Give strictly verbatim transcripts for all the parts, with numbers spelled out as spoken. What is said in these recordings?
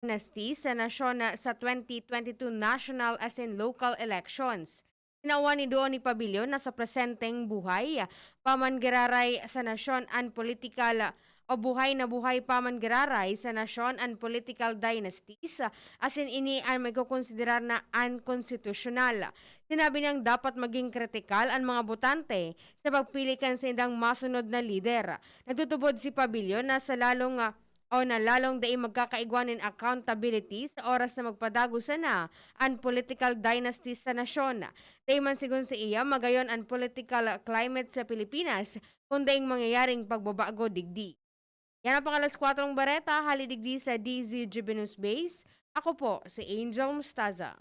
dynasty sa nasyon na sa twenty twenty-two national asin local elections. Tinawan ni Doon ni Pabilo na sa presenteng buhay pa man giraray sa nasyon an political o buhay na buhay pa man giraray sa nasyon an political dynasties, asin ini an maikokonsiderar na unkonstitusyonal. Sinabi niyang dapat maging kritikal an mga botante sa pagpili kan saindang masunod na lider. Nagtutubod si Pabilo na sa lalong, ah, o na lalong dai magkakaigwa nin accountability sa oras na magpadagos sana an political dynasty sa nasyon. Dai man, sigon saiya, magayon an political climate sa Pilipinas kung daing mangyayaring pagbabago digdi. Yan ang pang-alas kwatrong bareta, hali digdi sa D Z G B News Base. Ako po si Angel Mustaza.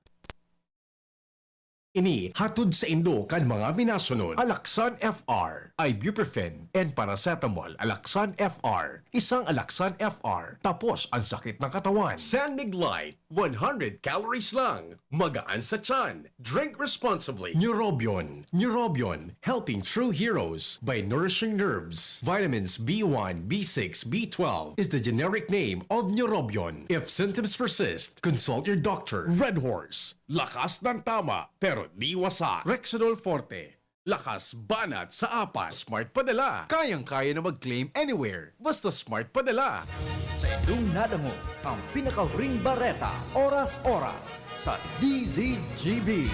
Ini hatod saindo kan mga minasunod: Alaxan F R, ibuprofen and paracetamol. Alaxan F R, isang Alaxan F R, tapos ang sakit ng katawan. San Mig Light, one hundred calories lang, magaan sa tiyan. Drink responsibly. Neurobion, Neurobion, helping true heroes by nourishing nerves. Vitamins B one, B six, B twelve is the generic name of Neurobion. If symptoms persist, consult your doctor. Red Horse, lakas ng tama, pero di wasak. Rexidol Forte, lakas banat sa apat. Smart Padala, kayang-kaya na mag-claim anywhere, basta Smart Padala. Sa indong nadangog ang pinakahuring bareta, oras-oras, sa D Z G B.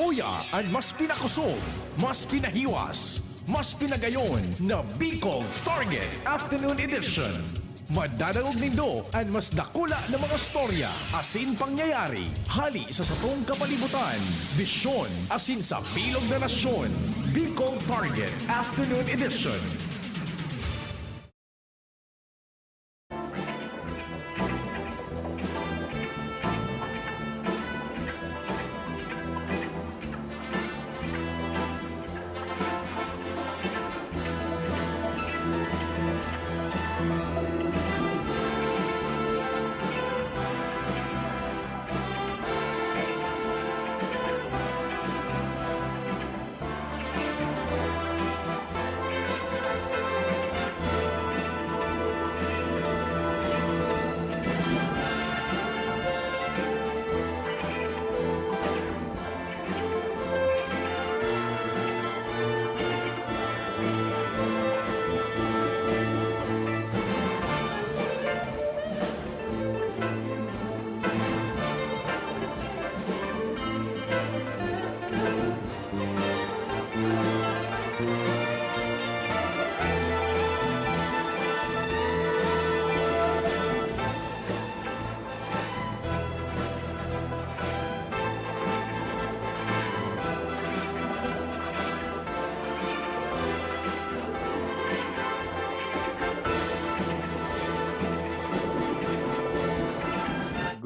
Uya an mas pinakusog, mas pinahiwas, mas pinagayon na Bicol Target Afternoon Edition. Madadangog nindo an mas dakula na mga storya asin pangyayari hali sa satong kapalibutan, bisyon asin sa bilog na nasyon. Bicol Target Afternoon Edition.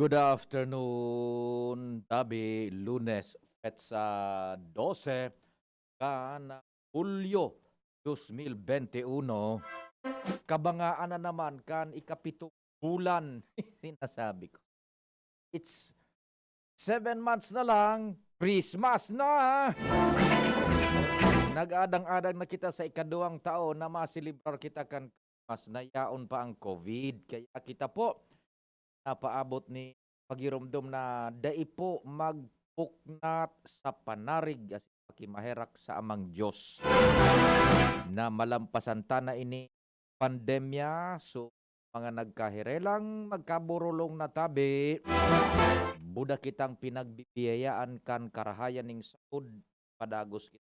Good afternoon, tabi, Lunes, petsa dose kan Hulyo dos mil bente uno. Kabangaan na naman kan ikapitong bulan. Sinasabi ko. It's seven months na lang, Christmas na! Nag-adang-adang na kita sa ikaduwang taon na maselebrar kita kan Christmas na yaon pa ang COVID. Kaya kita po, napaabot ni pagiromdom na dai po magpuknat sa panarig asin pakimaherak sa Amang Dios na malampasan ta na ini pandemya. So, mga nagkahirelang magkaburulong na tabi, buda kitang pinagbibiyayaan kan karahayan ning saod, padagos kita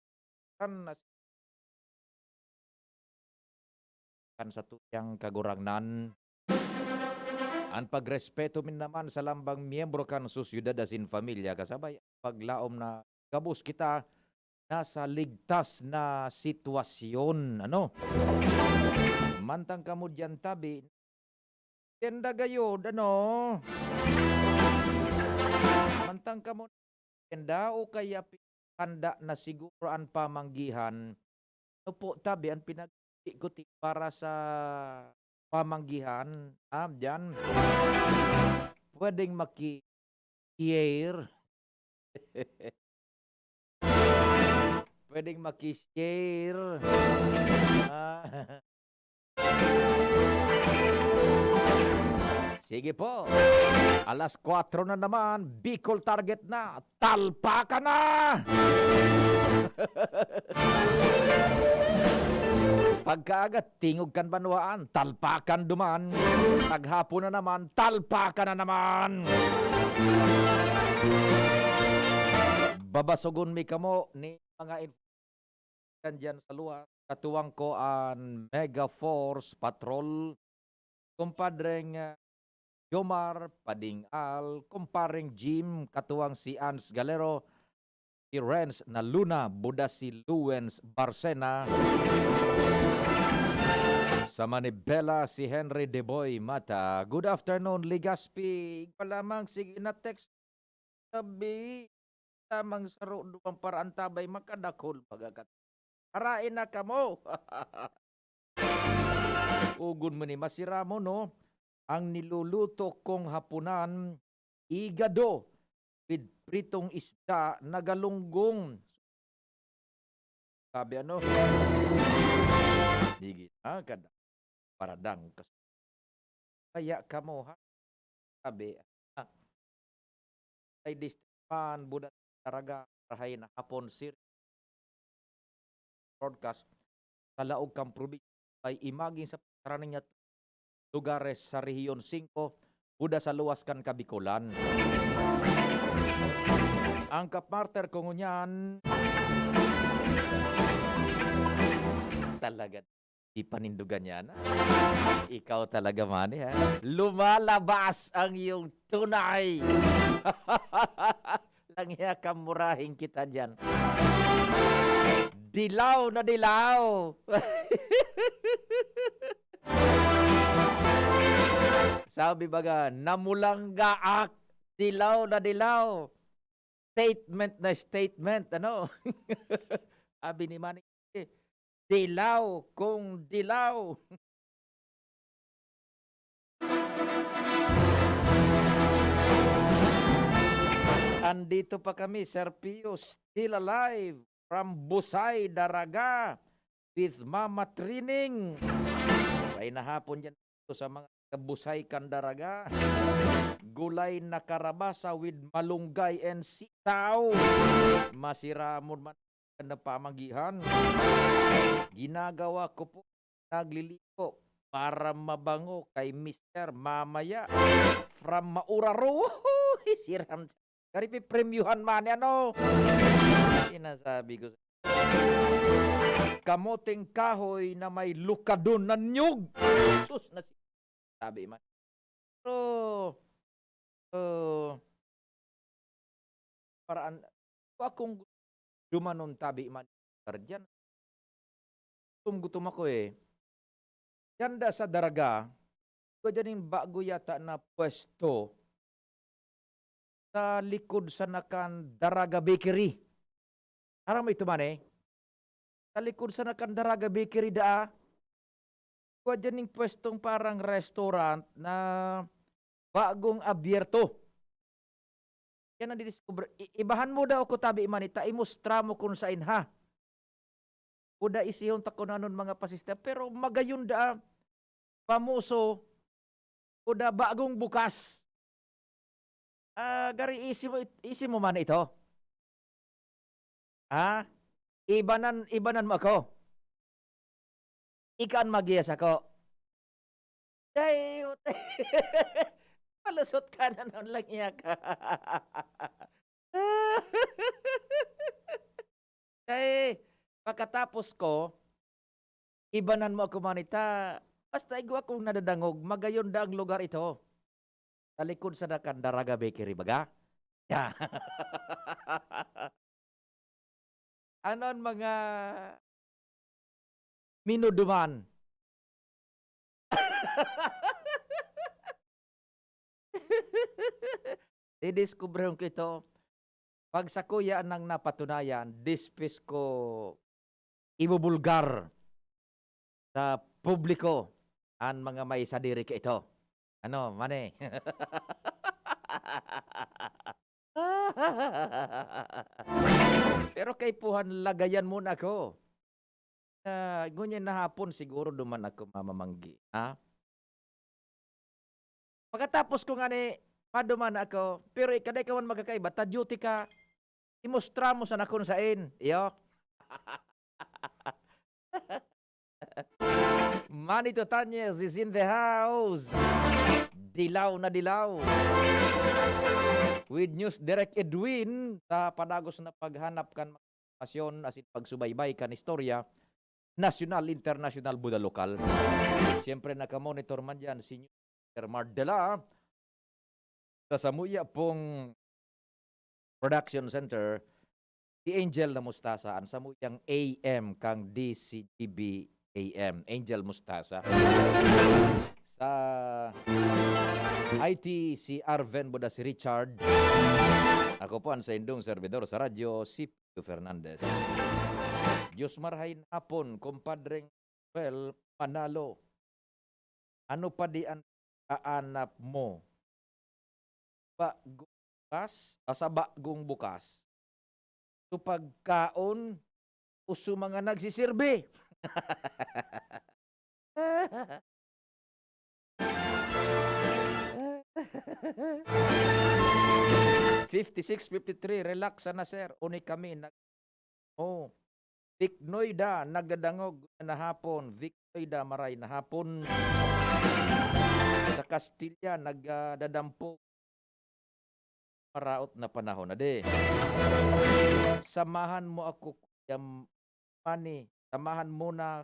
kan nas-, kan satuyang Kagurangnan. An pagrespeto mi naman sa lambang miyembro kan sosyedad asin pamilya, kasabay paglaom na gabos kita nasa ligtas na sitwasyon, ano? Mantang kamo diyan tabi, tenda gayod, ano? Mantang kamo tenda o kaya pi-, handa na siguro an pamanggihan. Ano po, tabi, an pinag-, ko ti-, para sa pamanggihan, ah, diyan. Pwedeng maki-share. Pwedeng maki-share. Ah. Sige po. Alas kwatro na naman, Bicol Target na. Talpakan na! Pagkaaga, tingog kan banwaan, talpakan duman. Paghapon na naman, talpakan na naman! Babasogon mi kamo ni mga inf- kan diyan sa luwas. Katuwang ko an Mega Force Patrol, kumpadreng, ah, Jomar Pading-al, kumpareng Jim, katuwang si Ans Galero, si Renz na Luna, buda si Luwens Barcena. Sa Manibela, si Henry Deboy Mata. Good afternoon, Legazpi. Igwa lamang, sige na, text. Sabi, tamang saro duman para antabay makadakol, mga kat-, harain na kamo. Ugon mo ni masira mo, no? Ang niluluto kong hapunan, igado with pritong isda na galunggong. Sabi ano, sige na, kada paradang kas-, kaya kamo, ha? Sabi, ah, ay district man, buda talaga, rahay na hapon, sir. Broadcast, sa laog kan probinsya, ay imaging sa pagkarani niya lugares sa Rehiyon singko, buda sa luwas kan Kabikolan. Ang kapartner ko ngunyan, talaga, di panindugan yan. Ikaw talaga, Manny, ha? Lumalabas ang iyong tunay. Lang iya kamurahin kita diyan. Dilaw na dilaw. Sabi baga, namulanggaak, dilaw na dilaw. Statement na statement, ano? Sabi ni Manny, dilaw kung dilaw. Andito pa kami, Sir Pio, still alive from Busay, Daraga, with Mama Trining. Ay nahapon dyan sa mga kabusay kan Daraga. Gulay na karabasa with malunggay and sitaw. Masiramon man na pamagihan. Ginagawa ko po, nagliligo para mabango kay Mister Mamaya. From Mauraro. Uhuy, siram. Kari pipremyuhan man, ano? Sinasabi ko sa-, kamoteng kahoy na may lukadon na niyog. Sus, na si-, sabi man. Pero, uh, paraan, kung akong dumanon tabi man, guardian, gutom-gutom ako eh. Diyan da sa Daraga, ko diyan yung bago yata na pwesto sa likod sana kan Daraga Bakery. Aram mo ito man eh? Sa likod sana kan Daraga Bakery daa, kua diyan yung pwestong parang restaurant na bagong abierto. Kaya nadidiscover, i-, ibahan mo daw ako tabi man, ita imustra mo kung sain ha. Kuda isihon ta kun anon mga pasista, pero magayon da, pamuso, kuda bagong bukas. Ah, gari isi mo it-, isi mo man ito? Ha? Ibanan, ibanan mo ako? Ika an magiya sako. Day, palusot ka na nun lang iya ka. Day, pagkatapos ko, ibanan mo ako manita. Basta igwa kong nadadangog, magayon da ang lugar ito. Sa likod sana kan Daraga Bakery, baga? Ya. Ano an mga minuduman? Didiskubrehon ko ito. Pag sakuya nang napatunayan, dispis ko ibubulgar sa publiko an mga may sadiri kaito. Ano, mani? Pero kaipuhan, lagayan mo na ako. Ah, ngunyan na hapon siguro duman ako mamamanggi, ha? Pagkatapos ko ngani, maduman na ako, pero ika, dai ka man magkakaiba, ta duty ka, imustra mo sana kun saen. Iyo. Manny Tutanes is in the house. Dilaw na dilaw. With News Direct Edwin, sa padagos na paghanap kan mga impormasyon asin pagsubaybay kan istorya, nasyonal, internasyonal, buda lokal. Siyempre, nakamonitor man diyan si News Director Mardela. Sa samuya pong production center, si Angel na Mustasa, an samuyang A M kang D C G B A M, Angel Mustasa. Sa I T, si Arven Bodas Richard. Ako po ang saindong servidor sa radyo, si Pio Fernandez. Diyos marhay na hapon, kumpadreng Well, Manalo. Ano pa di an aanap mo? Bagong bukas, ah, sa bagong bukas. So, pagkaon o sa mga nagsisirbi? Fifty-six fifty-three, relax sana, sir. Uni kami nag-, oh. Vic Noida, nagdadangog na hapon. Vic Noida, maray na hapon. Sa Castilla, nagdadampo. Maraot na panahon na di. Samahan mo ako, Kuya Manny. Samahan mo na,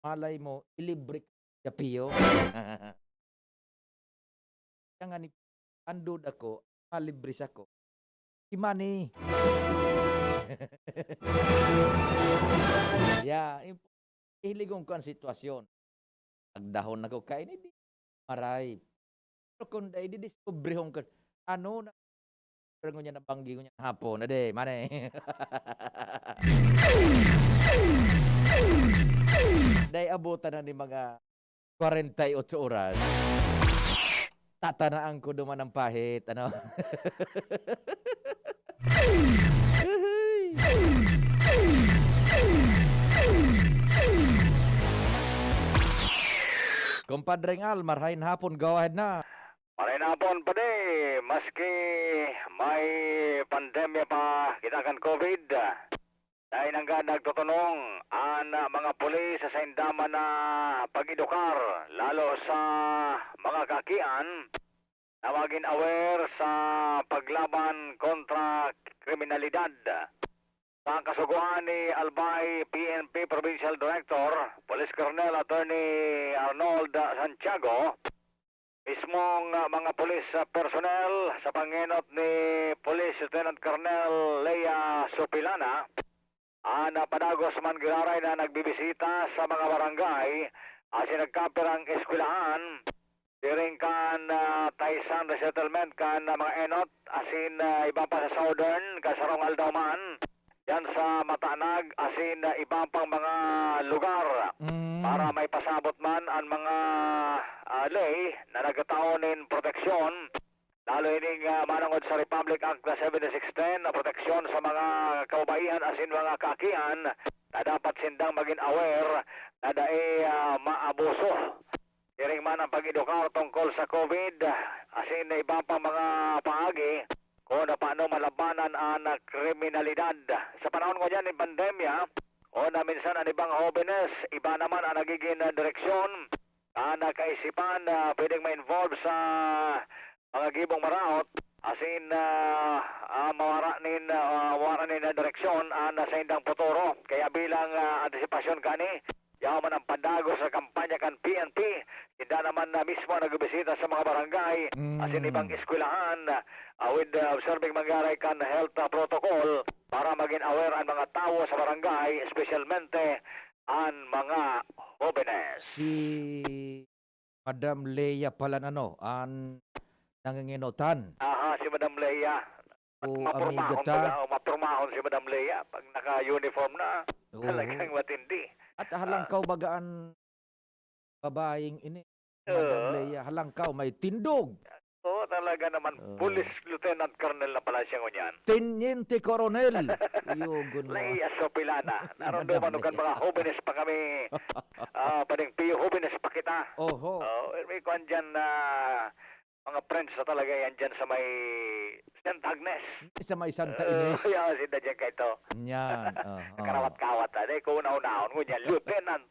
malay mo, ilibre ka, Kuya Pio. Kaya nga ni, andod ako, malibre sa ko. Si Manny. Yeah, im-, ihiligon ko ang sitwasyon. Pagdahon ako kaini, di maray. Pero kung dai, didiskubrehon ka, ano na, pero ngunyan nabanggi, ngunyan hapon, ade, mane. Dai abutan na ni mga kwarenta y otso oras. Tatanaan ko duman ang pahit, ano? Kumpadreng Al, marhain hapon, go ahead na. Marhain hapon, padi. Maski may pandemya pa kita kan COVID, dai nanggad nagtutunong an mga pulis sa sainda man na pag-edukar, lalo sa mga kaakian, na magin aware sa paglaban kontra kriminalidad. Sa kasugoan ni Albay P N P Provincial Director, Police Colonel Attorney Arnold Santiago, mismong, ah, mga pulis, ah, personnel sa pangenot ni Police Lieutenant Colonel Lea Sopilana, an, ah, padagos man giraray na nagbibisita sa mga barangay asin nagkapirang eskwelahan, siring kan, ah, Taysan Resettlement kan, ah, mga enot asin, ah, iba pa sa Southern, kan sarong aldaw man, diyan sa Matanag asin, ah, iba pang mga lugar. Mm. Para maipasabot man an mga, ah, ley na nagtatao nin proteksyon, lalo ining, ah, manongod sa Republic Act na seventy-six ten na proteksyon sa mga kababaihan asin mga kaakian na dapat sindang magin aware na dai, ah, maabuso. Siring man ang pag-edukar tungkol sa COVID, asin iba pang mga paagi kung paano malabanan an kriminalidad. Sa panahon ngunyan nin pandemya, o na minsan an ibang hobenes, iba naman ang nagigin direksyon, an kaisipan na pwedeng ma-involve sa mga gibong maraot, asin, ah, ah, mawara nin, ah, mawara nin direksyon an saindang futuro. Kaya bilang, ah, antisipasyon kani, yaman ang padagos sa kampanya kan P N P. Sinda naman na mismo nagbibisita sa mga barangay, Mm. asin ibang eskwelahan, ah, with, ah, observing mangyari kan health, ah, protocol para magin aware ang mga tawo sa barangay, espesyalmente ang mga hobenes. Si Madam Lea pala, ano, ang nangingenotan. Aha, si Madam Lea. O, amiga ta. Mapurmahon baga, o, mapurmahon si Madam Lea pag naka-uniform na. Oo. Talagang matindi. At halangkaw baga an babaeng ini, Madam Lea. Oo. Halangkaw, may tindog. Oo, talaga naman. Oo. Police Lieutenant Colonel na pala siya ngunyan. Teniente Coronel. Iyogon mo. Lea Sopilana. Si Naramdaman Madam ko kan Lea. Mga hobenes pa kami. Ah, pading piyo, hobenes pa kita. Oho. Oh, may Nandyan na mga friends na talaga yan dyan sa may Saint Agnes. Sa may Santa Ines. Uh, yan, si Dajang Kaito. Yan. Uh, uh. Karawat-kawat. Ano eh, kung una-unahon ko niya, Lieutenant.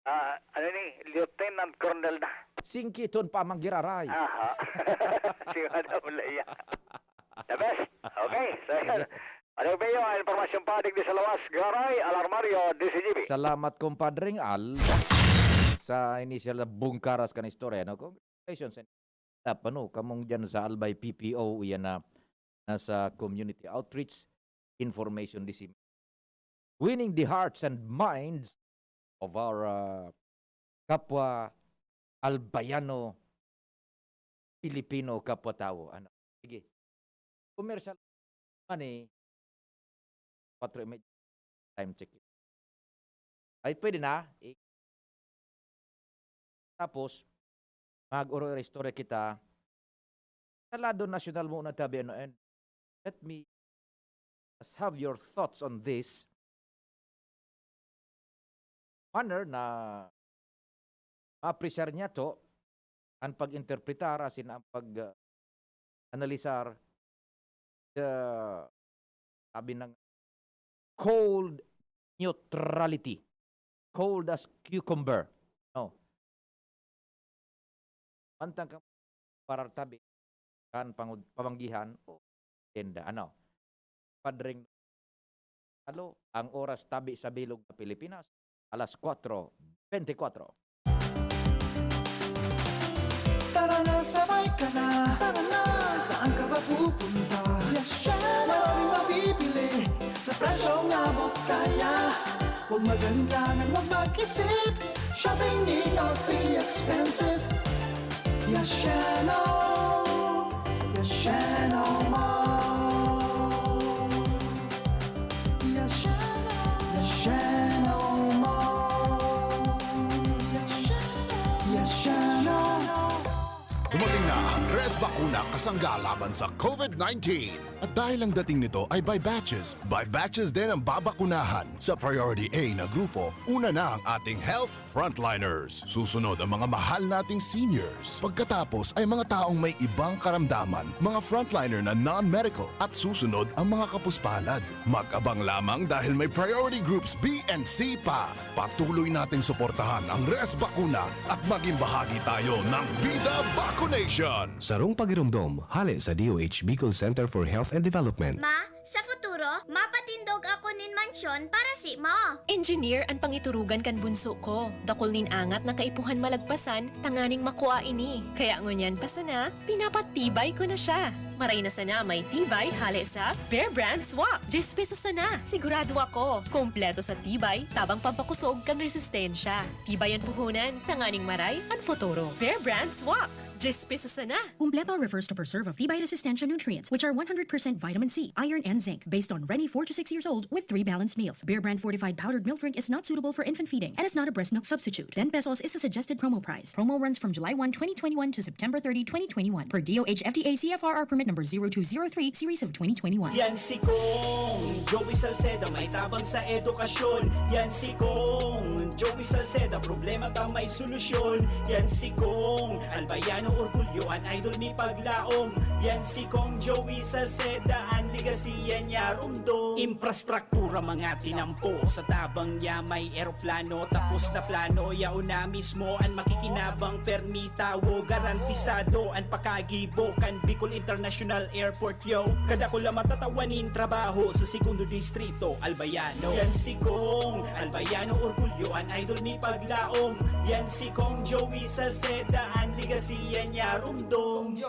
Ah, ano ni? Lieutenant Colonel na. Singkiton pa manggiraray. Aha. Si Madam Leia. The best. Okay. So, yan. Ano ba yung impormasyon pa digdi sa lawas? Garay, Alarmario, D C G B. Salamat, Compadre Al, sa initial na bungkaras kan istorya, no? Congratulations. Tapano, kamong dyan sa Albay P P O, yan na, nasa community outreach, information dissemination. Winning the hearts and minds of our, uh, kapwa Albayano, Pilipino, kapwa tao. Ano? Sige. Commercial money, kwatro y media, time check. Ay, pwede na. I-, tapos, mag-oro-oro istorya kita. Sa lado nasyonal mo na tabi, ano, and let me just have your thoughts on this. Manner na maapresyar niya to, ang pag-interpretar, asin ang pag, ah, analisar sa, sabi ng cold neutrality. Cold as cucumber. No. Mantang ka parartabi kan pangud-, pamanggihan o tenda. Ano? Padring Alo, ang oras tabi sa bilog na Pilipinas, alas kwatro bente kwatro. Tara na, sabay ka na. Tara na, saan ka ba pupunta? Yes, syempre. Maraming mabibili sa presyong abot kaya. Huwag mag-alinlangan, huwag mag-isip. Shopping need not be expensive. Yes, Sheno. Yes, Sheno Mall. Yes, Sheno. Yes, Sheno Mall. Yes, Sheno. Yes, Sheno. Dumating na ang Res Bakuna kasangga laban sa COVID nineteen. At dahil ang dating nito ay by batches, by batches din ang babakunahan. Sa Priority A na grupo, una na ang ating health frontliners. Susunod ang mga mahal nating seniors. Pagkatapos ay mga taong may ibang karamdaman, mga frontliner na non-medical, at susunod ang mga kapuspalad. Mag-abang lamang dahil may priority groups B and C pa. Patuloy nating suportahan ang Res Bakuna at maging bahagi tayo ng Bida Vacunation! Sarong pagiromdom, hale sa D O H Bicol Center for Health and Development. Ma, sa futuro, mapatindog ako nin mansyon para simo. Engineer an pangiturugan kan bunso ko. Dakul nin angat na kaipuhan malagpasan tanganing makua ini. Kaya ngunyan pa sana, pinapatibay ko na siya. Maray na sana may tibay hale sa Bear Brand Swak. Diyes pesos sana. Sigurado ako, kompleto sa tibay, tabang pampakusog kan resistensya. Tibay an puhunan, tanganing maray an futuro. Bear Brand Swak. Diyes pesos sana. Kumpleto refers to preserve of tibay resistensya nutrients, which are one hundred percent vitamin C, iron, and zinc, based on Reni, four to six years old, with three balanced meals. Bear Brand fortified powdered milk drink is not suitable for infant feeding and is not a breast milk substitute. Ten pesos is the suggested promo price. Promo runs from July one, twenty twenty-one to September thirty, twenty twenty-one, per D O H F D A C F R R permit number zero two zero three, series of twenty twenty-one. Yan si Kong Joey Salceda, may tabang sa edukasyon. Yan si Kong Joey Salceda, problema ta may solusyon. Yan si Kong Albayano Orgulyo, an idol mi paglaom. Yan si Kong Joey Salceda, an legasiya niya rumdom. Infrastruktura mga tinampo, sa tabang niya may eroplano. Tapos na plano, yaon na mismo an makikinabang. Permi tawo, garantisado an pakagibo kan Bicol International Airport. Yo, kadakula matatawan nin trabaho sa Segundo Distrito, Albayano. Yan si Kong Albayano Orgulyo, an idol mi paglaom. Yan si Kong Joey Salceda, an legasiya niya rumdom.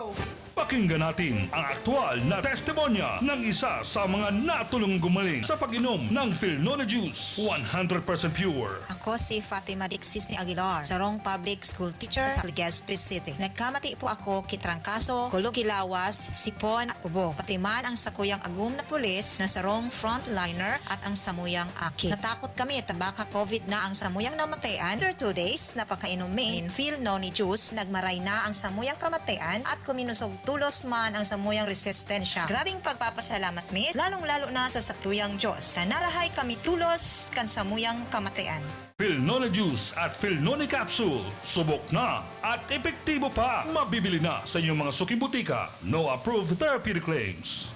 Pakinggan natin ang aktual na testimonya ng isa sa mga natulong gumaling sa pag-inom ng Filnone Juice, one hundred percent pure. Ako si Fatima Dixis ni Aguilar, sarong public school teacher sa Legazpi City. Nagkamati po ako ki trangkaso, kulog ki lawas, sipon at ubo. Pati man ang sakuyang agom na pulis na sarong frontliner at ang samuyang aki. Natakot kami ta baka COVID na ang samuyang namatayan. After two days na pagkainom mi nin Filnone juice, nagmaray na ang samuyang kamatayan at kuminusog Tulos man ang samuyang resistensya. Grabing pagpapasalamat mi, lalong-lalo na sa satuyang Diyos, na narahay kami tulos kan samuyang kamatayan. Filnone Juice at Filnone Capsule, subok na at epektibo pa. Mabibili na sa inyong mga suking butika. No approved therapeutic claims.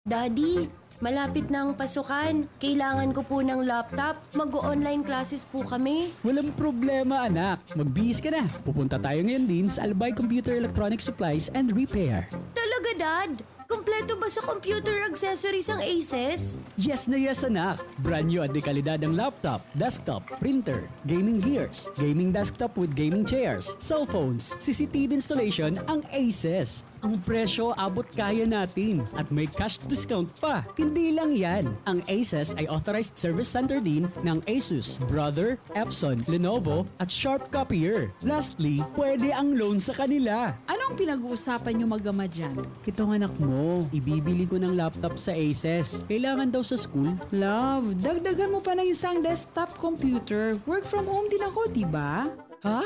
Daddy, malapit na ang pasukan. Kailangan ko po ng laptop. Mag-o-online classes po kami. Walang problema, anak. Magbihis ka na. Pupunta tayo ngayon din sa Albay Computer Electronic Supplies and Repair. Talaga, Dad? Kompleto ba sa computer accessories ang Aces? Yes na yes, anak! Brand new at de kalidad ang laptop, desktop, printer, gaming gears, gaming desktop with gaming chairs, cellphones, C C T V installation ang Aces. Ang presyo abot kaya natin at may cash discount pa. Hindi lang yan, ang Aces ay authorized service center din ng Asus, Brother, Epson, Lenovo at Sharp Copier. Lastly, pwede ang loan sa kanila. Anong pinag-uusapan niyo mag-ama dyan? Itong anak mo, ibibili ko ng laptop sa Aces. Kailangan daw sa school. Love, dagdagan mo pa ng isang desktop computer. Work from home din ako, di ba? Ha?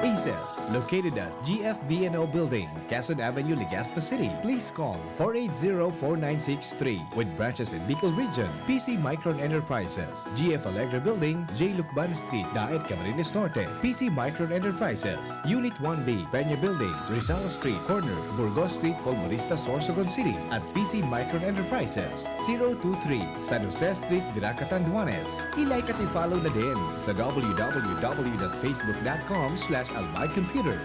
Aces, located at G F V N O Building, Quezon Avenue, Legazpi City. Please call four eight zero, four nine six three. With branches in Bicol Region, P C Micron Enterprises, G F Allegra Building, J Lucban Street, Daet, Camarines Norte. P C Micron Enterprises, Unit one B, Peña Building, Rizal Street, corner, Burgos Street, Polmonista, Sorsogon City, at P C Micron Enterprises, zero two three, San Jose Street, Virac, Catanduanes. I-like at i-follow na din sa w w w dot facebook dot com slash albay computer.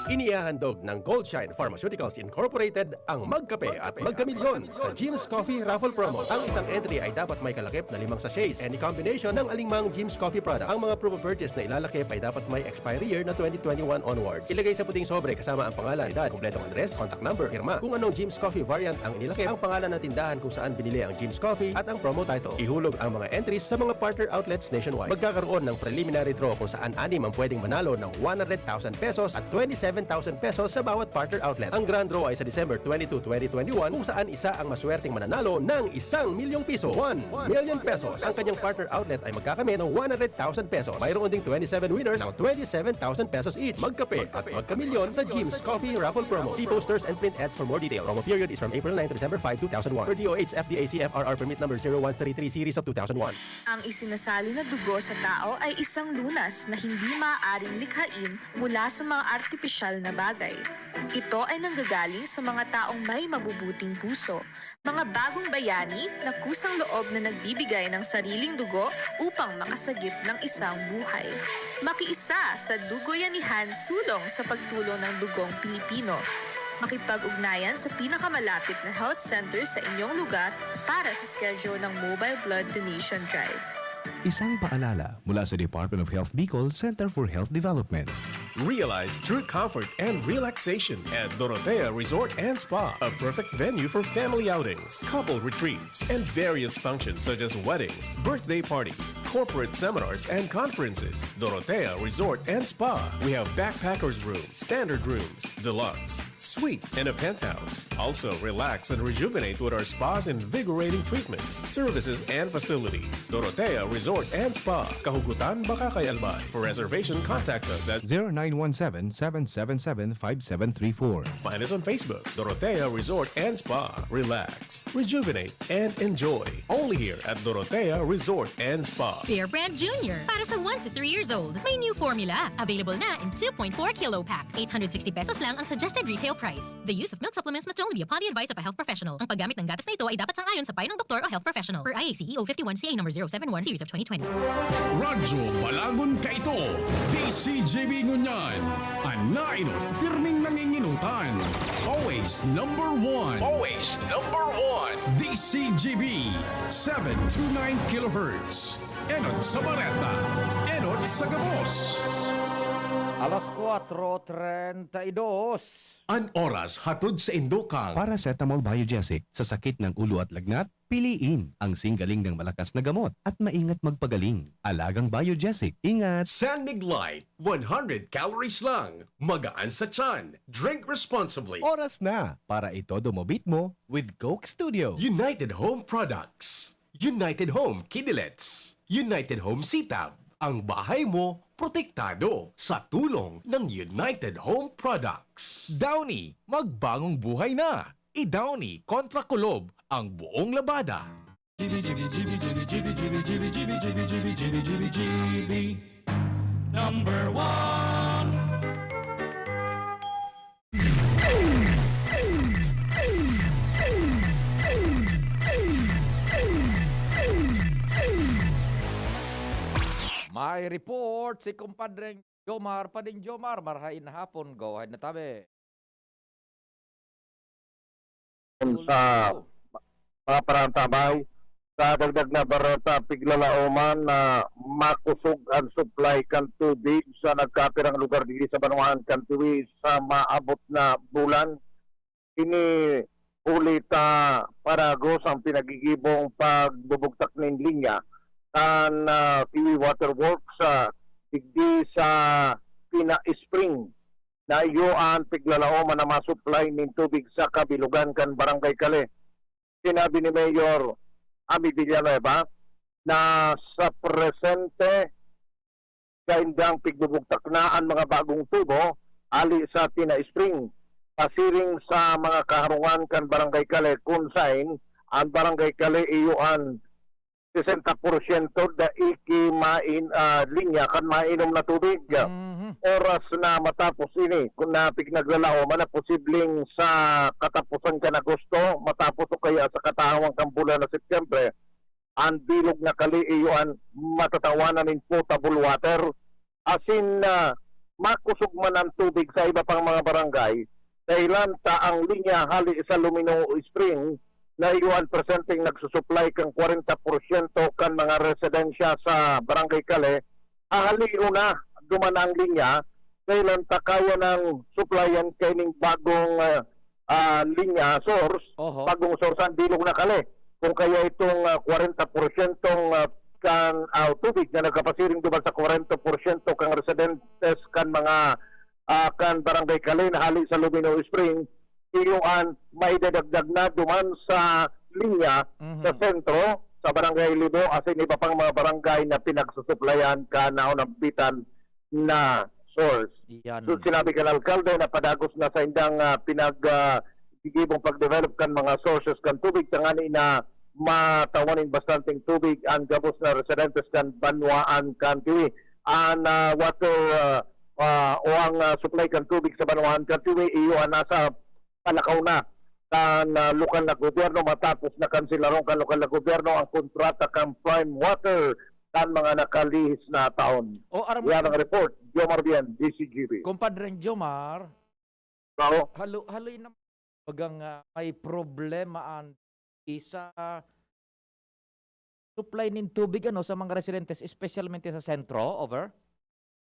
Inihahandog ng Goldshine Pharmaceuticals Incorporated ang Magkape at Magkamilyon sa Jim's Coffee Raffle Promo. Ang isang entry ay dapat may kalakip na limang sachets. Any combination ng alingmang Jim's Coffee product. Ang mga promo purchase na ilalakip ay dapat may expiry year na twenty twenty-one onwards. Ilagay sa puting sobre kasama ang pangalan, edad, kompletong address, contact number, pirma. Kung anong Jim's Coffee variant ang inilakip, ang pangalan ng tindahan kung saan binili ang Jim's Coffee at ang promo title. Ihulog ang mga entries sa mga partner outlets nationwide. Magkakaroon ng preliminary draw kung saan anim ang pwedeng manalo ng one hundred thousand pesos at twenty-seven thousand pesos sa bawat partner outlet. Ang grand draw ay sa December twenty-two, twenty twenty-one, kung saan isa ang maswerteng mananalo ng isang milyong piso, one million pesos. Ang kanyang partner outlet ay magkakamit ng one hundred thousand pesos. Mayroon ding twenty-seven winners ng twenty-seven thousand pesos each. Magkape at magkamilyon sa Jim's Coffee Raffle Promo. See posters and print ads for more details. Promo period is from April nine to December five, two thousand one. Per D O H F D A C F R R Permit Number zero one three three Series of two thousand one. Ang isinasali na dugo sa tao ay isang lunas na hindi maaaring likhain mula sa mga artipisyal na bagay. Ito ay nanggagaling sa mga taong may mabubuting puso, mga bagong bayani na kusang loob na nagbibigay ng sariling dugo upang makasagip ng isang buhay. Makiisa sa Dugoyanihan Sulong sa Pagtulong ng Dugong Pilipino. Makipag-ugnayan sa pinakamalapit na health center sa inyong lugar para sa schedule ng Mobile Blood Donation Drive. Isang paalala mula sa Department of Health Bicol Center for Health Development. Realize true comfort and relaxation at Dorotea Resort and Spa, a perfect venue for family outings, couple retreats, and various functions such as weddings, birthday parties, corporate seminars, and conferences. Dorotea Resort and Spa. We have backpackers room, standard rooms, deluxe, suite, and a penthouse. Also, relax and rejuvenate with our spa's invigorating treatments, services, and facilities. Dorotea Resort and Spa, Kahugutan, Bacacay, Albay. For reservation, contact us at zero nine one seven, seven seven seven, five seven three four. Find us on Facebook, Dorotea Resort and Spa. Relax, rejuvenate, and enjoy. Only here at Dorotea Resort and Spa. Bear Brand Junior, para sa one to three years old. May new formula. Available na in two point four kilo pack. Eight hundred sixty pesos lang ang suggested retail price. The use of milk supplements must only be upon the advice of a health professional. Ang paggamit ng gatas na ito ay dapat sang-ayon sa payo ng doktor o health professional. Per I A C E O fifty-one C A number zero seven one series of twenty twenty. Radyo Balagon Kaito, D C G B Ngunyan, an nainot, pirming nanginginutan. Always number one. Always number one. D C G B, seven two nine kilohertz. Enot sa bareta, enot sa gabos. Alas kuwatro treinta y dos. An oras hatod sa indokang Paracetamol Biogesic sa sakit ng ulo at lagnat, piliin ang singgaling ng malakas na gamot at maingat magpagaling. Alagang Biogesic, ingat! San Mig Light, one hundred calories lang, magaan sa tiyan. Drink responsibly. Oras na para itodo mo beat mo with Coke Studio. United Home Products. United Home Kidilets. United Home Sitab. Ang bahay mo protektado sa tulong ng United Home Products. Downy, magbagong buhay na! I-Downy kontra kulob ang buong labada. Number one. May report si Kumpadreng Jomar. Pading Jomar, marahay na hapon. Go ahead na tabi. Sa mga parantabay, sa dagdag na bareta, piglalaoman na makusog ang supply kan tubig sa nagkapirang lugar digdi sa banwaan kan Tiwi sa maabot na bulan. Ini huli ta paragos ang pinagigibong pagbubugtak nin linya kan, ah, Tiwi Water Works, ah, digdi sa Pina Spring na iyo an piglalaoman na masuplay nin tubig sa kabilugan kan Barangay Kale. Sinabi ni Mayor Ami Villanueva na sa presente, saindang pigbubugtak na an mga bagong tubo hali sa Pina Spring, pasiring sa mga kaharungan kan Barangay Kale, kun sain an Barangay Kale iyo an sesenta porsyento da iki main-, ah, linya kan mainom na tubig. Mhm. Oras na matapos ini, kun na pignaglalaoman na posibleng sa kataposan kan Agosto, matapos o kaya sa katawan kan bulan na Setyembre, an bilog na kali iyo an matatawanan nin potable water, asin, ah, makusog man an tubig sa iba pang mga barangay, dahelan ta ang linya hali sa Lumino Spring na iyo an presenteng nagsusuplay kan kwarenta porsyento kan mga residensya sa Barangay Kale, hahalion na duman ang linya, dahelan ta kaya nang suplayan kaining bagong, ah, ah, linya source, Oho. bagong source an bilog na Kale. Kung kaya itong, ah, kwarenta porsyentong, ah, kan, ah, tubig na nagkapasiring duman sa kwarenta porsyento kan residentes kan mga, ah, kan Barangay Kale na hali sa Lumino Spring, iyo an maidadagdag na duman sa linya sa Mhm. sentro, sa Barangay Libo, asin iba pang mga barangay na pinagsusuplayan kan naunampitan na source. Iyan. So, sinabi kan alkalde na padagos na saindang, ah, pinag, ah, gigibong pagdevelop kan mga sources kan tubig tangani na matawan nin bastanteng tubig an gabos na residentes kan banwaan kan Tiwi. An, ah, water, ah, ah, o ang, ah, supply kan tubig sa banwaan kan Tiwi, iyo an nasa palakaw na kan, ah, lokal na gobyerno matapos na kanselaron kan lokal na gobyerno ang kontrata kan Prime Water kan mga nakalihis na taon. O, aram mo, Yan ang report. Jomar Bien, D C G B. Compadre Jomar, Tao? halo-, haloy na bagang, ah, may problema ang isa supply nin tubig, ano, sa mga residentes, espesyalmente sa sentro, over?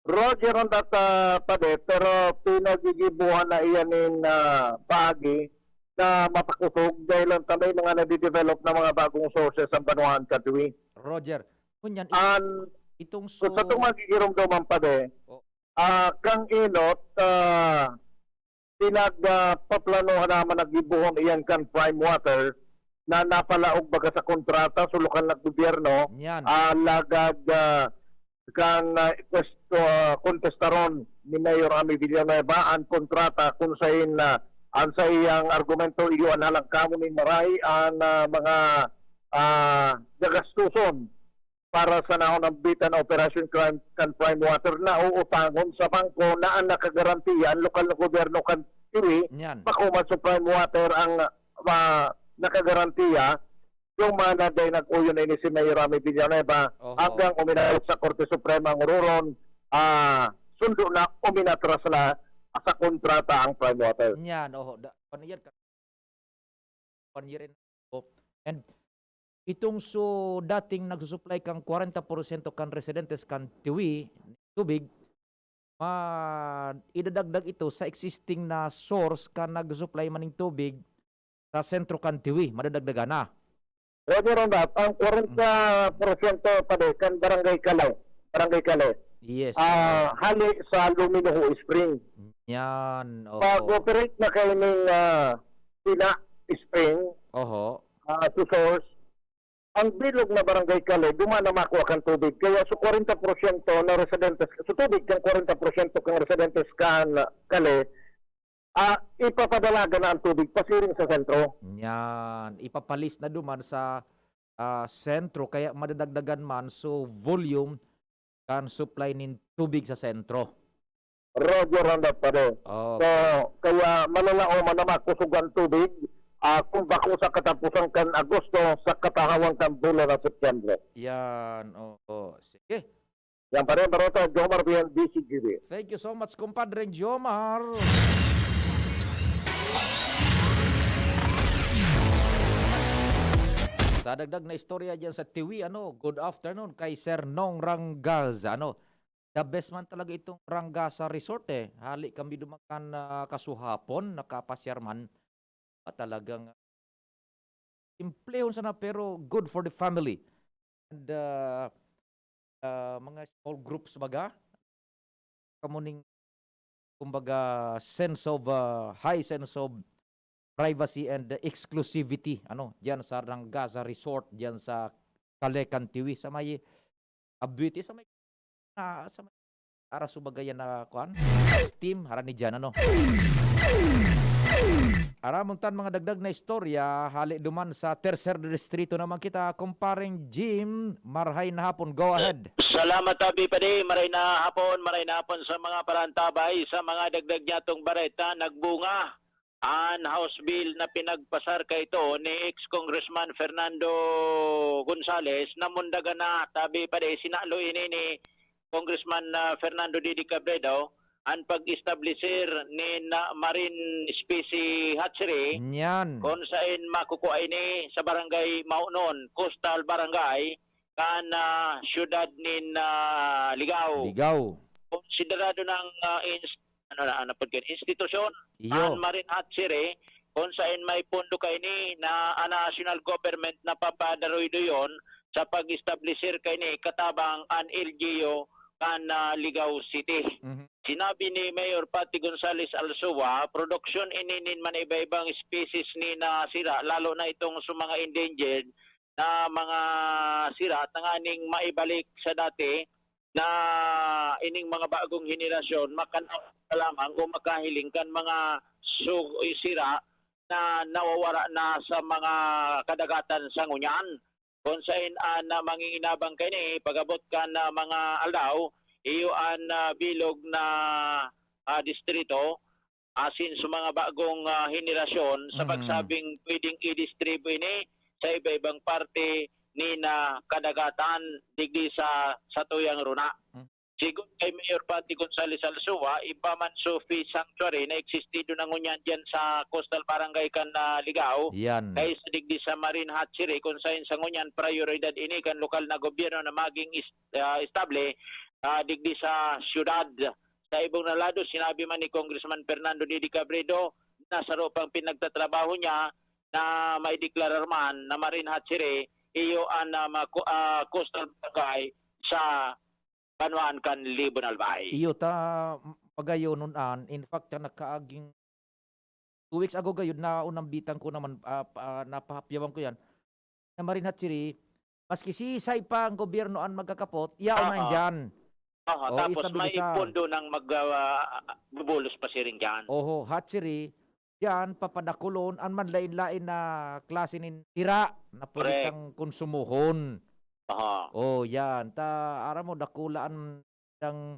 Roger, ang data, pade, pero pinagigibuhan na iyan nin, ah, paagi na mapakusog dahil lang ta may mga nadidevelop na mga bagong sources ang banwaan kadwi. Roger, ngunyan, it-, An, itong kung sa su- itong magigiromdoman, pade, Oh. ah, kang inot, ah, pinag, ah, paplanohan naman na gibuhon iyan kan Prime Water na napalaog baga sa kontrata sa lokal na gobyerno, Yan. ah, lagad, ah, kan, ah, pwesto, ah, kontestaron ni Mayor Ami Villanueva ang kontrata kung sain, ah, ang sa iyang argumento, iyo an halangkamon nin maray ang, ah, mga, ah, gagastuson para sa naunambitan na operasyon kan, kan Prime Water na uutangon sa bangko na ang nakagarantiya, ang lokal na gobyerno kan Tiwi, Yan. pakuman sa Prime Water ang, ah, nakagarantiya. Yung mga naday nag-uyon na ini si Mayor Rami Villanueva, Oho. hanggang uminabot sa Korte Suprema ang ururon, ah, sundo na uminatras na sa kontrata ang Prime Water. Yan, oho. Da-, ano yan? One year and, oh, and itong so dating nagsusuplay kang kwarenta porsyento kan residentes kan Tiwi, tubig, ma-, idadagdag ito sa existing na source kan nagsusuplay maning tubig sa sentro kan Tiwi, madadagdagan na. Roger Rondat, ang kwarenta porsyento pa di kan Barangay Kale, Barangay Kale. Yes. Ah, hali sa Luminoho Spring. Yan, oho. Pag-operate na kayo ning, ah, Pina Spring, Oho. ah, to source, Ang bilog na Barangay Kale, duman na makuha kan tubig. Kaya sa kwarenta porsyento na residentes, sa tubig kan kwarenta porsyento kan residentes kan Kale, ah, ipapadalagan na ang tubig pasiring sa sentro. Yan, ipapalis na duman sa, ah, sentro, kaya madadagdagan man so volume kan supply nin tubig sa sentro. Roger, Ronda, pare. Oh. So, kaya malalaoman na makusog ang tubig, ah, kung bako sa katapusan kan Agosto, sa katahawan kan bulan na Setyembre. Yan, oo. Sige. Yan pa rin, Barota, Jomar Bien, D C G B. Thank you so much, Compadre Jomar. Sa dagdag na istorya dyan sa Tiwi, ano, good afternoon kay Sir Nong Rangaza, ano, the best man talaga itong Rangaza Resort, eh. Hali kami duman kan, ah, kasuhapon, nakapasyar man. Ah, talagang simplehon sana, pero good for the family. And, ah, ah, mga small groups baga, kamo ning, kumbaga, sense of, ah, high sense of privacy and exclusivity, ano, diyan sa Rangaza Resort, diyan sa Kale kan Tiwi, sa may Abduiti, sa may, ah, sa may Ara, subagay yan na, kuan, steam, harani dyan, ano. Aramon tan mga dagdag na istorya, hali duman sa Tercer Distrito naman kita, Compareng Jim, marhay na hapon, go ahead. Salamat, Abi Padi, maray na hapon, maray na hapon sa mga parantabay, sa mga dagdag niya tong bareta, nagbunga an House Bill na pinagpasar kaito ni ex-Congressman Fernando Gonzales, namundagan na, tabi pa di, sinalo ini ni Congressman, ah, Fernando Didi Cabredo, an pag-establisir nin, ah, marine species hatchery, Nyan. Kung sain makukua ini sa barangay Maunon, Coastal Barangay, kan, ah, siyudad nin, ah, Ligao. Ligao. Konsiderado ng, ah, ins-, ano na, ano po yun, institusyon, Iyo. An Marine Hatchery, kung sain may pondo kaini na an national government na papadaroy-doyon sa pag-establisir kaini katabang an L G U kan, ah, Ligao City. Mhm. Sinabi ni Mayor Patty Gonzales Alsua, produksyon ini nin maniba-ibang species ni na sira, lalo na itong sa mga endangered na mga sira, tanganing maibalik sa dati na ining mga bagong henerasyon makanaw lamang o makahiling kan mga su-, sira na nawawara na sa mga kadagatan sa ngunyan. Kung sain an, ah, manginginabang kaini, pag-abot kan, ah, mga aldaw, iyo an, ah, bilog na, ah, distrito, asin sa mga bagong, ah, henerasyon sa Mm. pagsabing pwedeng i-distribyo ini sa iba-ibang parte ni na kadagatan digdi sa satuyang runa. Mm. Sigon kay Mayor Patty Gonzales Alsua, iba man so fish sanctuary na existido na ngunyan diyan sa Coastal Barangay kan, ah, Ligao, Yan. Kaysa digdi sa Marine Hatchery, kung sain sa ngunyan prioridad ini kan lokal na gobyerno na maging is-, ah, estable, ah, digdi sa siyudad. Sa ibong na lado, sinabi man ni Congressman Fernando Didi Cabredo na saro pang pinagtatrabaho niya na maideklarar man na marine hatchery, iyo an, ah, mga ko-, ah, coastal barangay sa banwaan kan Libon Albay. Iyo ta, m-, pagayonon an, in fact, ta nakaaging two weeks ago gayud, naunambitan ko naman, ah, pa-, ah, napahapyawan ko yan, na marine hatchery, maski sisay pa ang gobyerno an magkakapot, yaon na Oo. Yan dyan. Aha, O, tapos may estabilisa. Pondo ng mag, ah, bubulos pa siring dyan. Oho, hatchery, yan, papadakulon, an manlain-lain na klase nin sira na pwede Correct. Kang konsumuhon. Aha. O, yan. Ta, aram mo, dakula an dang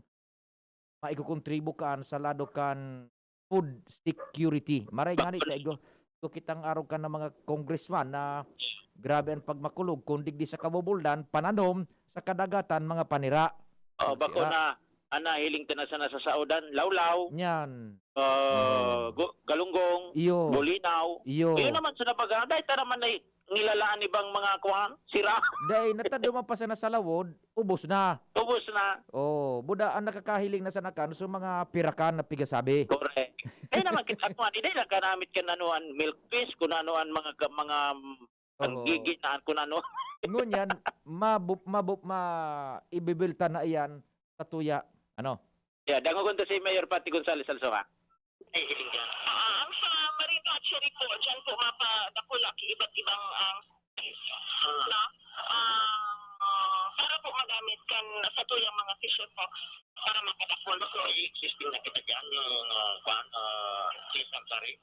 maikukontribu kan sa lado kan food security. Maray nga ni, Bakos. Kaigo, ko kitang arog kan mga congressman na grabe an pagmakulog, kun digdi sa kabubuldan, pananom, sa kadagatan, mga panira. Oh, Ang bako sira. Na, ana, hiling ta na sa nasasaodan, lawlaw, Yan. ah, Oo. gu-, galunggong, Iyo. Bulinaw. Iyo. Iyo naman sa nabaga, dahil tara man ay ngilalaan ibang mga kuwan, sira. Dai, natado man pa sana sa lawod, ubos na. Ubos na. Oh, buda ang nakakahiling na sana kan, so mga pirakan na pigasabi. Correct. Dai naman kita kuwan, dai lang kanamit kan ano, an milkfish, kung ano an mga ka-, mga, ang Oo. Gigi na, kung ano. Ngunyan, mabu-, mabu-, ma-, ibibilta na iyan sa tuya. Ano? Yeah, dangogon to si Mayor Patty Gonzales also, ha? Ay, hiling dyan. Ah, ang sa Marine Hatchery po, dyan po mapadakula iba't ibang, ah, No? Ah, para po magamit kan sa tuyang mga tissue po para makadakol. So, existing na kita dyan, yung, ah, kwan, ah, Fish Sanctuary.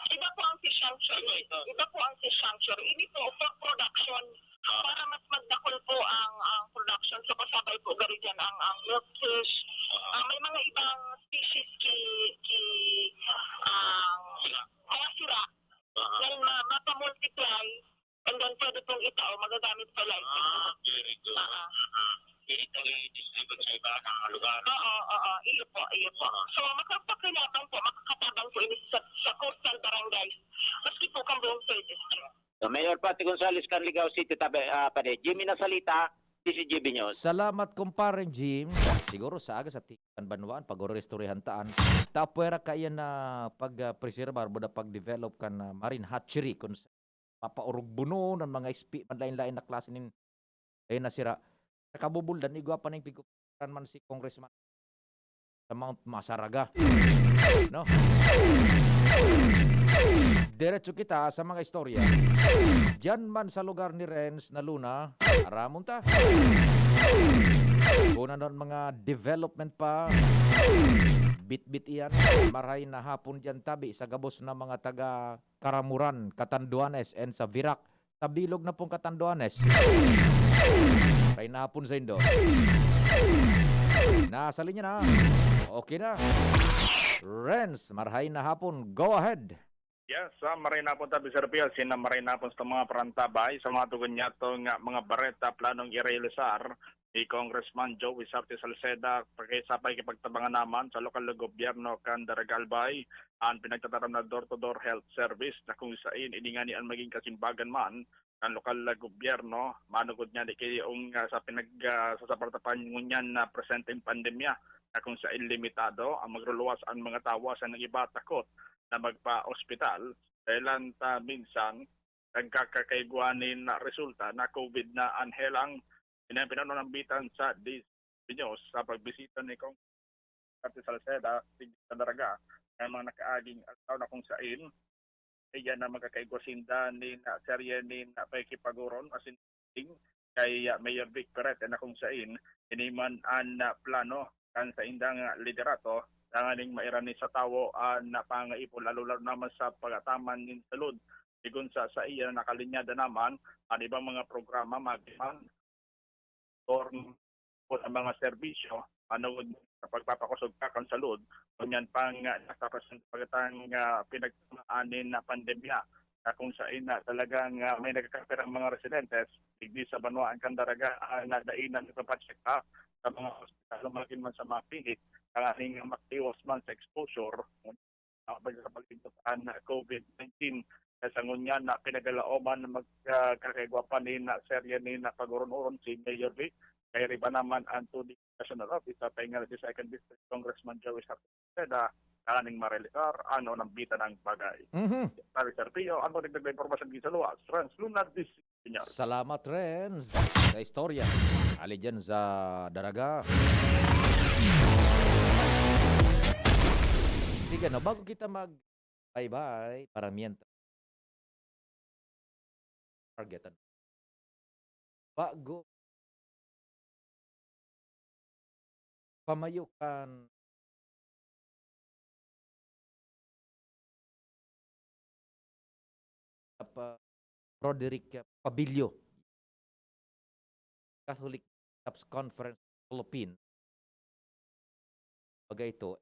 Iba po ang Fish Sanctuary. Iba po ang Fish Sanctuary. Ini po, for production. Ah. Para mas magdakol po ang, ang production. So, kasabay po gari dyan ang, ang milkfish. Ah. Ah, may mga ibang species ki, ki, ang mga sira. Ah. Na ma-, mapamultiply. And then pwede pong itao, magagamit sa live. Ah, very good. Ah. Pwede pong i-distribute sa iba na lugar. Oo, oo. Iyo po, iyo po. So, makapakinaban po, makakatabang po ini sa, sa coastal barangays. Maski po kang buong third district. So, Mayor Patty Gonzales, kan Ligao City, tabi, ah, pare, Jimmy Nasalita, D C G B News. Salamat, kumpareng Jim. Siguro sa aga sa tikan banwaan, pag-orestoryahan taan, tapwera kaiyan na pag, ah, preserbar, buda pag-develop kan, ah, marine hatchery, kung sa papaurugbunon an mga ispi, man lain-lain na klase nin, eh, nasira. Sa kabubuldan, igwa pa ning pigkukuran man si Congressman sa Mount Masaraga. No? Diretso kita sa mga istorya. Diyan man sa lugar ni Renz na Luna, aramon ta. Kung ano ang mga development pa, bitbit iyan. Maray na hapon diyan tabi sa gabos na mga taga Caramoran, Catanduanes, and sa Virac. Sa bilog na pong Catanduanes. Maray na hapon sa indo. Nasa linya na. Okay na. Renz, maray na hapon. Go ahead. Yes, ah, maray na hapon tabi, Sir Pio. Sina maray na hapon sa mga parantabay, sa mga tugon niya to nga mga bareta, planong irealisar ni Congressman Joey Sarte Salceda, paki-, sa pakikipagtabangan naman sa lokal na gobyerno kan Daraga Albay, an pinagtataram na door-to-door health service na kung sain ini ngani an maging kasimbagan man kan lokal na gobyerno, manugod niya di kayong, ah, sa pinag-, ah, sasapartapan ngunyan na presenteng pandemya na kung sain limitado ang magruluwas an mga tawo sa nang iba takot na magpa-ospital, dahilan ta minsan nagkakaigwa nin resulta na COVID na an helang pinanambitan sa Diyos sa pagbisita ni Cong Kati Salceda, digdi sa Daraga, nga mga nakaaging aldaw na kung sain, iya na magkakaigwa sinda nin, ah, serye nin, ah, pakikipaguron asin kay, ah, Mayor Vic Perete na kung sain, ini man an, ah, plano kan saindang, ah, liderato tanganing mairani sa tawo an, ah, pangaipo, lalo-lalo naman sa pag-ataman nin salud. Sigon sa saiya, nakalinyada naman an ibang mga programa, magiman or po sa mga serbisyo, manungod sa pagpapakosog kan salud, ngunyan pang, ah, nasa presente pagkatang, ah, pinagtamaan nin pandemya, na kung sain na talagang, ah, may nagkakapirang mga residentes digdi sa banwaan kan Daraga, ah, na dai na nagpapacheck up sa mga ospital o magin man sa mga pilit, tanganing maiwas man sa exposure. Ah, pagkapalibot an COVID nineteen. Kaya sa ngunyan na pinagalaoman na mag-, ah, kakaigwa pa nin, ah, serye nin, ah, pag-oron-oron si Mayor Vic. Kaya riba naman ang two D National Office sa Paingal the Second District Congressman Joey Sarceda, kaning marelitar, ano nang bita ng bagay. Mhm. Sabi Sir Pio, ang magdagdag na impormasyon din sa luwas, Trans Luna, D C Señor. Salamat, Renz, sa istorya. Ali dyan sa Daraga. Sige, no, bago kita mag-bye-bye, para mientras. Target, ano? Bago pamayo kan Apa, Roderick Pabilio, Catholic Bishops Conference Philippines. Baga ito,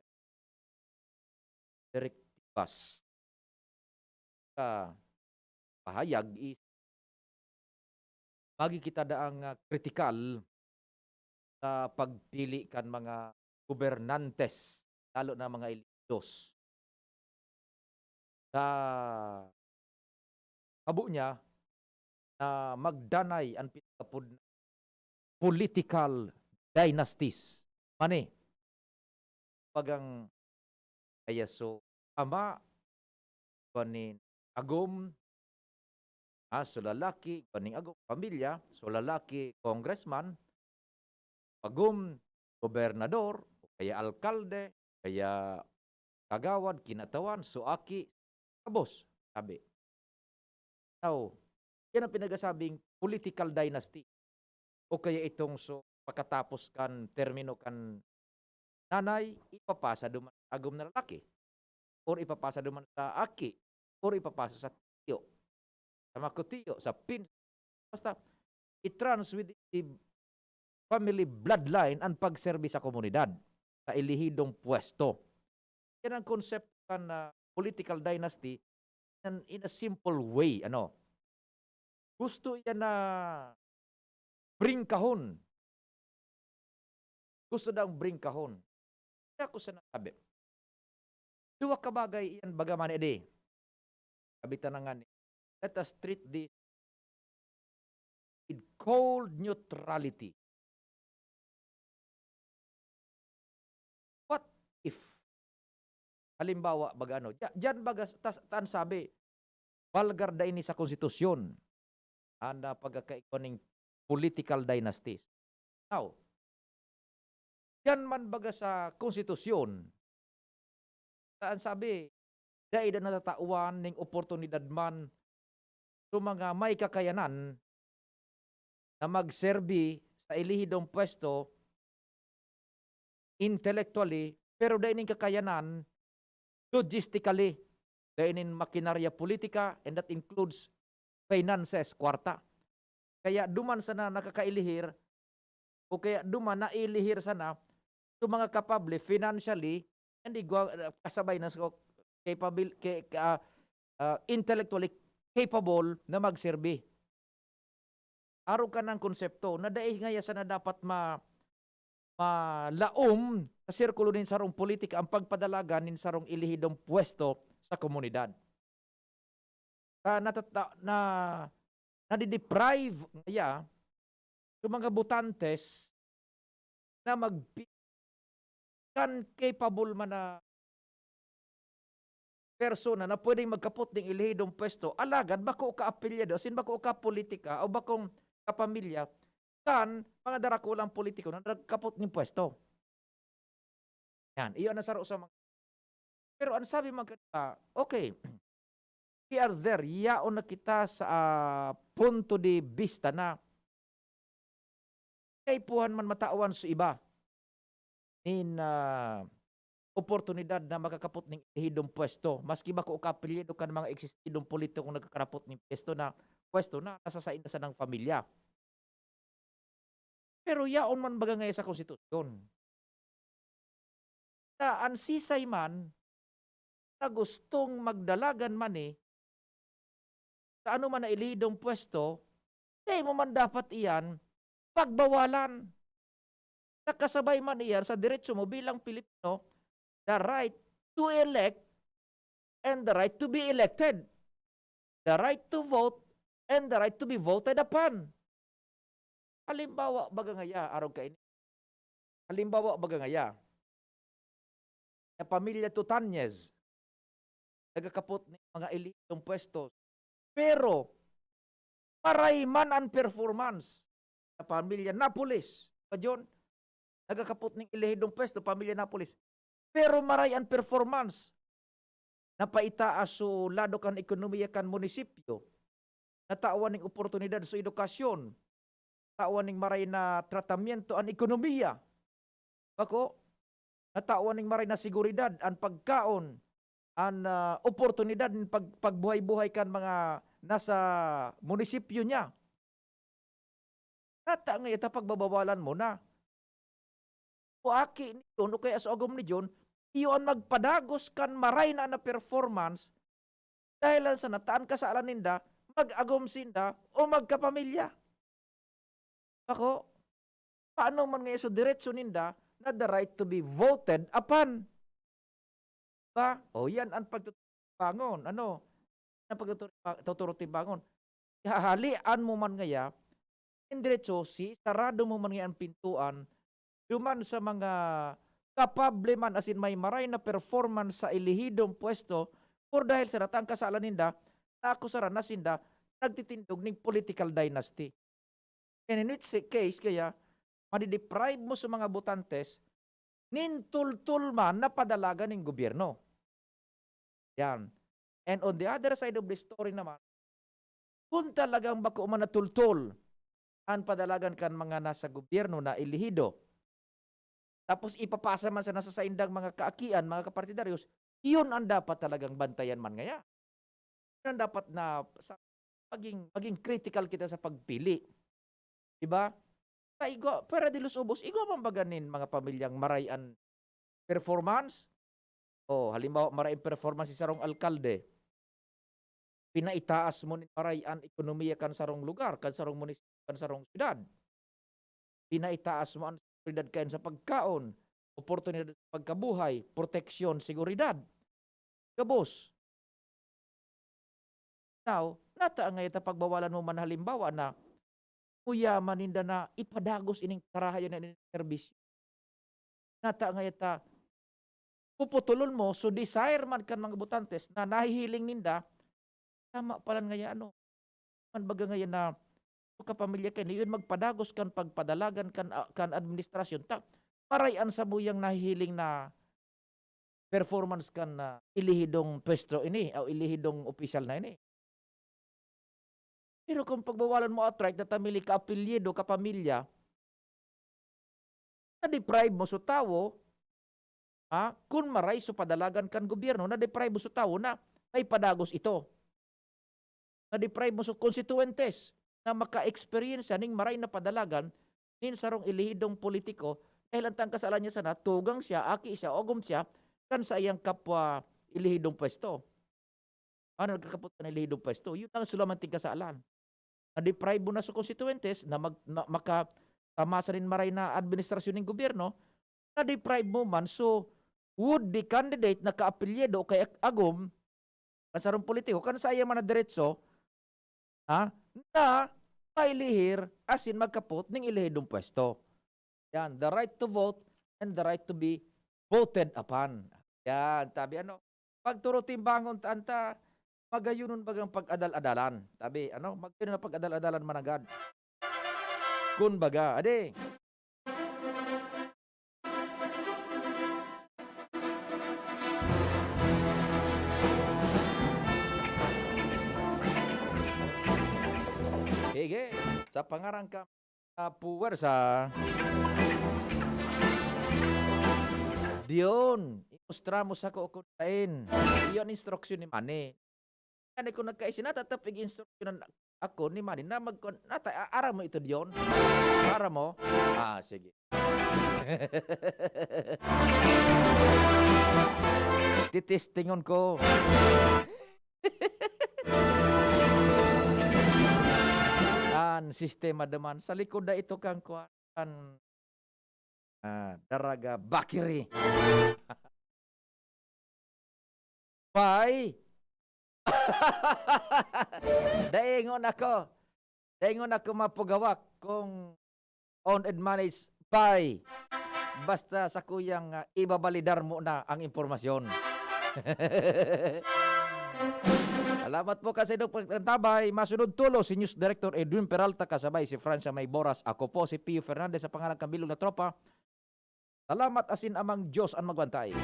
direktibas sa pahayag is magi kita daang, ah, kritikal sa pagpili kan mga gobernantes, lalo na mga eliktos. Sa habo niya na magdanay an pinagapod na political dynasties. Mani, pagang, kaya so, ama, igwa nin agom, ah, so lalaki, igwa nin agom, pamilya, so lalaki, congressman, agom, gobernador, o kaya alkalde, kaya kagawad, kinatawan, so aki, kabos, sabi. Now, Yan ang pinagasabing political dynasty. O kaya itong so, pagkatapos kan termino kan nanay, ipapasa duman sa agom na lalaki, or ipapasa duman sa aki, or ipapasa sa tiyo, sa makutiyo, sa pin-, basta, it runs with the family bloodline ang pagserbi sa komunidad, sa elehidong pwesto. Yan ang konsepto kan, ah, political dynasty in, in a simple way, ano. Gusto yan na bringkahon. Gusto daang bringkahon. Kaya ko sa nasabi, duwa ka bagay iyan baga man edi. Sabi ta na nga ni, let us treat this with cold neutrality. What if? Halimbawa, baga ano, dya-, dyan baga, tas, tan sabi, balgar da ini sa konstitusyon, an, ah, pagkakaigwa ning political dynasties. Now, dyan man baga sa konstitusyon, saan sabi, dai da natatawan ning oportunidad man sa mga may kakayanan na magserbi sa elehidong pwesto intellectually, pero dai nin kakayanan logistically, dai nin makinarya politika, and that includes finances, kwarta. Kaya duman sana nakakaelihir, o kaya duman naelihir sana sa mga kapable financially, and igwa, kasabay na sa capable, ke-, ka-, ah, intellectually capable na magserbi. Arog kan konsepto na dai ngaya sana dapat ma-, malaom sa sirkulo nin sarong politika ang pagpadalagan nin sarong elehidong pwesto sa komunidad. Ta-, natata-, na, nade-deprive ngaya sa mga botantes na magpi-, kan capable man na persona na pwedeng magkapot ning elehidong pwesto, alagad bako ka apilyado, as in, bako ka politika o bakong kapamilya kan mga darakulang politiko na nagkapot ning pwesto. Yan, iyon ang saro sa mga, pero ang sabi man kanila, okay, we are there, yaon na kita sa, ah, punto de vista na kaipuhan man matawan sa iba nin, ah, oportunidad na makakapot ning elehidong pwesto, maski bako ka apelyido kan mga existidong politikong nagkakarapot nin pwesto na, pwesto na nasa sainda sanang pamilya. Pero yaon man baga ngaya sa konstitusyon na an sisay man na gustong magdalagan man, eh, sa anoman na elehidong pwesto, dai mo man dapat iyan pagbawalan. Nakasabay man iyan sa derecho mo bilang Pilipino, the right to elect and the right to be elected, the right to vote and the right to be voted upon. Halimbawa baga ngaya, arog kaini. Halimbawa baga ngaya, na pamilya Tutanez, nagkakapot ning mga elitong pwesto. Pero, maray man an performance na pamilya Napoles. Pa John, nagkakapot ning elehidong pwesto, pamilya Napoles. Pero maray an performance na paitaas so lado kan ekonomiya kan munisipyo, natawan ning oportunidad sa edukasyon, tawan ning maray na tratamiento an ekonomiya. Bako, natawan ning maray na seguridad an pagkaon, an, ah, oportunidad nin pag-, pagbuhay-buhay kan mga nasa munisipyo niya. Nata nga ita pagbabawalan mo na. O aki ni John, o kaya sa agom ni John, iyo an magpadagos kan maray na, na performance, dahil lang sa nataan kasalan ninda, mag-agom sinda o magkapamilya. Bako, paano man ngayon so diretso ninda na the right to be voted upon? Ba? O, yan ang pagtuturutimbangon. Ano? Ang pagtuturutimbangon. Ihahalian mo man ngaya, in diretso, si sarado mo man ngaya ang pintuan, duman sa mga kapable man, as in, may maray na performance sa elehidong pwesto, or dahil sa natang kasalan ninda, naakusaran na sinda, nagtitindog ning political dynasty. And in which case, kaya, madideprive mo sa mga botantes, nin tultol man na padalagan ning gobyerno. Yan. And on the other side of the story naman, Kun talagang bako man natultol an padalagan kan mga nasa gobyerno na elehido, tapos ipapasa man sana sa saindang mga kaakian, mga kapartidaryos, iyon ang dapat talagang bantayan man ngaya. Iyon ang dapat na sa, maging, maging critical kita sa pagpili. Di ba? Sa igwa, pwera de los ubos, igwa man baga nin mga pamilyang maray an performance? O, halimbawa, maray an performance si sarong alkalde. Pinaitaas mo nin maray an ekonomiya kan sarong lugar, kan sarong munisipyo, kan sarong syudad. Pinaitaas mo an seguridad kayan sa pagkaon, oportunidad sa pagkabuhay, proteksyon, seguridad. Gabos. Now, nata ngaya ta pagbawalan mo man halimbawa na uyaman ninda na ipadagos ining karahayan na ining serbisyo. Nata ngaya ta puputulon mo, so desire man kan mga botantes na nahihiling ninda, tama palan ngaya ano, man baga ngayon na so kapamilya kayo, yun magpadagos kan pagpadalagan kan, ah, kan administrasyon, ta, maray an samuyang nahihiling na performance kan, ah, ilihidong pwesto ini o ilihidong opisyal na ini. Pero kung pagbawalan mo outright na ta mili ka apelyido, kapamilya, na-deprive mo so tawo, ha? Kun maray so padalagan kan gobyerno, na-deprive mo so tawo na naipadagos ito. Na-deprive mo so konstituyentes na maka-eksperyensya ning maray na padalagan nin sarong elehidong politiko dahil an tangkasalan niya sana, tugang siya, aki siya, o agom siya kan saiyang kapwa elehidong pwesto. Ano nagkakapot kan elehidong pwesto? Yun ang sulaman ting kasalan. Na-deprive mo na sa konstituyentes na mag-, na makatamasa nin maray na administrasyon ning gobyerno, na-deprive mo man so would-be candidate na kaapelyido o kay agom kan sarong politiko, kan saiya man na deretso, ha, na mailihir asin magkapot ning elehidong pwesto. Yan, the right to vote and the right to be voted upon. Yan, tabi ano, pagturo timbangon ta, anta, magayonon bagang pag-adal-adalan. Tabi, ano, magayonon na pag-adal-adalan mananggad. Kun baga, adi. Sige, sa pangaran ka, ah, puwersa. Diyon, imustra mo sako kun saen. Iyo an instruksyon ni Manny. Yan, eh, kung nagkaisi, natatapig instruksyonan ako ni Manny na magkon-, nata-, a-, aram mo ito, Dion? Aram mo? Ah, sige. Titestingon ko. An sistema duman. Sa likod na ito kang kuwan, ah, Daraga Bakiri. Bay. Daingon ako. Daingon ako mapugawak kung owned and managed by. Basta sa kuyang, ah, ibabalidar mo na ang impormasyon. Salamat po kasi nung pagtantabay. Masunod tulo si News Director Edwin Peralta kasabay si Francia May Boras. Ako po si Pio Fernandez sa pangalan ng Bilog na Tropa. Salamat asin Amang Diyos an magbantay.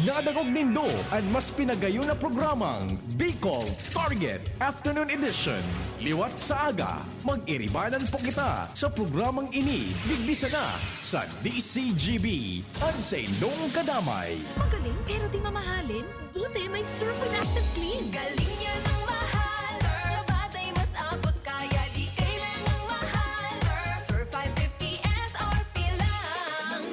Nadangog nindo an mas pinagayon na programang Bicol Target Afternoon Edition. Liwat sa aga, mag-iribanan po kita sa programang ini, digdi sana sa D C G B, an saindong kadamay. Magaling pero di mamahalin? Buti may Surf with Active Clean. Galing niya ng mahal. Surf. Batay mas abot kaya di kailangang mahal. Surf. Surf five fifty S R P lang.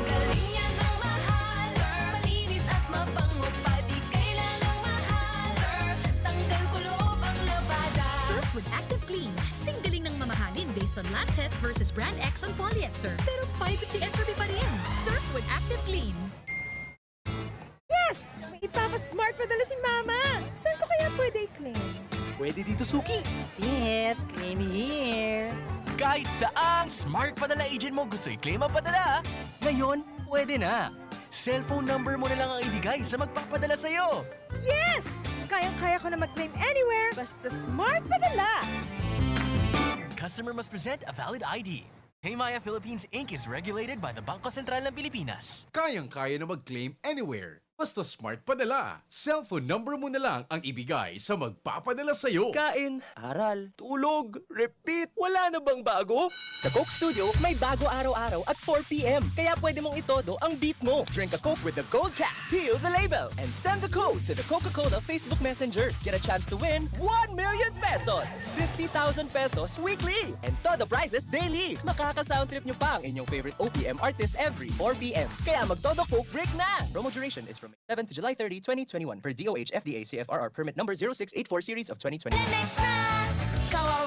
Galing niya ng mahal. Surf. Malinis at mabango pa, di kailangang mahal. Surf. Tanggal kuloob ang labada. Surf with Active Clean. Singgaling ng mamahalin based on lab test versus brand X on polyester. Pero five fifty S R P pa rin. Surf with Active Clean. Yes! May ipapa-smart padala si Mama! Saan ko kaya pwede i-claim? Pwede dito, Suki. Yes, claim here. Kahit saang Smart Padala agent mo gusto i-claim ang padala, ngayon, pwede na. Cellphone number mo na lang ang ibigay sa magpapadala sa'yo. Yes! Kayang-kaya ko na mag-claim anywhere, basta Smart Padala! Customer must present a valid I D. Paymaya Philippines Inc is regulated by the Bangko Sentral ng Pilipinas. Kayang-kaya na mag-claim anywhere. Basta smart padala, cellphone number mo na lang ang ibigay sa magpapadala sa'yo. Kain, aral, tulog, repeat. Wala na bang bago? Sa Coke Studio, may bago araw-araw at four p.m. Kaya pwede mong itodo ang beat mo. Drink a Coke with the code CAP. Peel the label and send the code to the Coca-Cola Facebook Messenger. Get a chance to win one million pesos, fifty thousand pesos weekly, and todo prizes daily. Makaka-sound trip nyo pa ang inyong favorite O P M artist every four p.m. Kaya magtodo Coke break na! Promo duration is from seven to July thirty, twenty twenty-one, per D O H F D A C F R R permit number zero six eight four series of twenty twenty-one. Next na! Kawawa